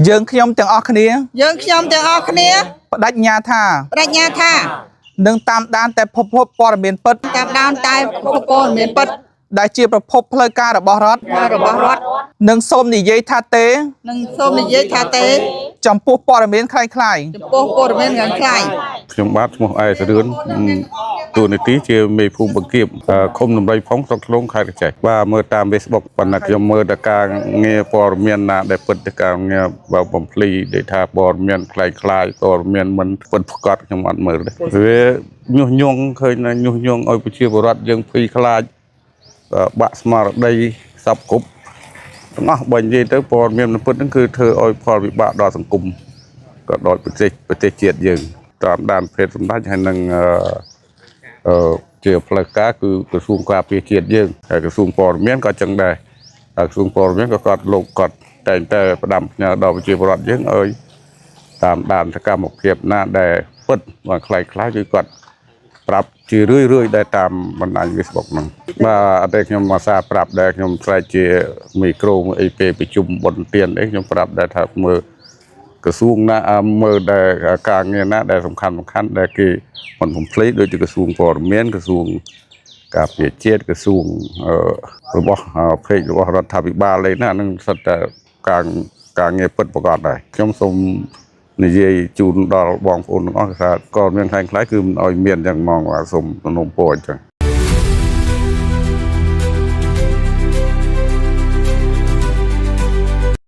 យើងខ្ញុំទាំងអស់គ្នា យើងខ្ញុំទាំងអស់គ្នា បដិញ្ញាថា បដិញ្ញាថា នឹងតាមដានតែភពភពព័ត៌មានពិត តាមដានតែព័ត៌មានពិត ដែលជាប្រភពផ្លូវការរបស់រដ្ឋ របស់រដ្ឋ និងសូមនិយាយថាទេ និងសូមនិយាយថាទេ ចំពោះព័ត៌មានคล้ายៗ ចំពោះព័ត៌មានខាងខ្លាយ ខ្ញុំបាទឈ្មោះអែសរឿនតួនាទីជាមេភូមិបង្គៀបឃុំដំរីផុងស្រុកឆ្លងខេត្តក្រចេះបាទមើលតាម Facebook ប៉ុន្តែខ្ញុំមើលតែការងារព័ត៌មានណាដែលពិតទៅការងារបើបំភ្លីដែលថាព័ត៌មានคล้ายคล้ายព័ត៌មានមិនពិតប្រាកដខ្ញុំអត់មើលទេវាញុះញង់ឃើញថាញុះញង់ឲ្យប្រជាពលរដ្ឋយើងភ័យខ្លាចបាក់ស្មារតីសពគ្រប់ទាំងអស់បើនិយាយទៅព័ត៌មានមិនពិតហ្នឹងគឺធ្វើឲ្យផលវិបាកដល់សង្គមក៏ដោយប្រទេសប្រទេសជាតិយើងតាមដានភេទសម្ដេចហើយនឹងអឺជាផ្លូវការគឺក្រសួងការពារជាតិយើងហើយក្រសួងព័ត៌មានក៏ចឹងដែរហើយក្រសួងព័ត៌មានក៏គាត់លោកគាត់តែងតែផ្ដាំផ្ញើដល់ប្រជាពលរដ្ឋយើងឲ្យតាមដានសកម្មភាពណាដែលពិតបើខ្លាយខ្លាយគឺគាត់ប្រាប់ជារឿយរឿយដែរតាមបណ្ដាញ Facebook ហ្នឹងបាទអត់ទេខ្ញុំមកសារប្រាប់ដែរខ្ញុំស្រែកជាមីក្រូអីពេលប្រជុំបុណ្យទានអីខ្ញុំប្រាប់ដែរថាមើល ក្រសួងណាមើលដែលការងារណាដែលសំខាន់សំខាន់ដែលគេមិនបំភ្លេចដូចជាក្រសួងព័ត៌មានក្រសួងការពារជាតិក្រសួងរបស់เพจរបស់រដ្ឋាភិបាលអីណាហ្នឹងសិតតែការការងារពិតប្រាកដដែរខ្ញុំសូមនិយាយជូនដល់បងប្អូនទាំងអស់ថាក៏មានខ្លាំងខ្លាយគឺមិនឲ្យមានយ៉ាងហ្មងបាទសូមសំណូមពរអញ្ចឹង។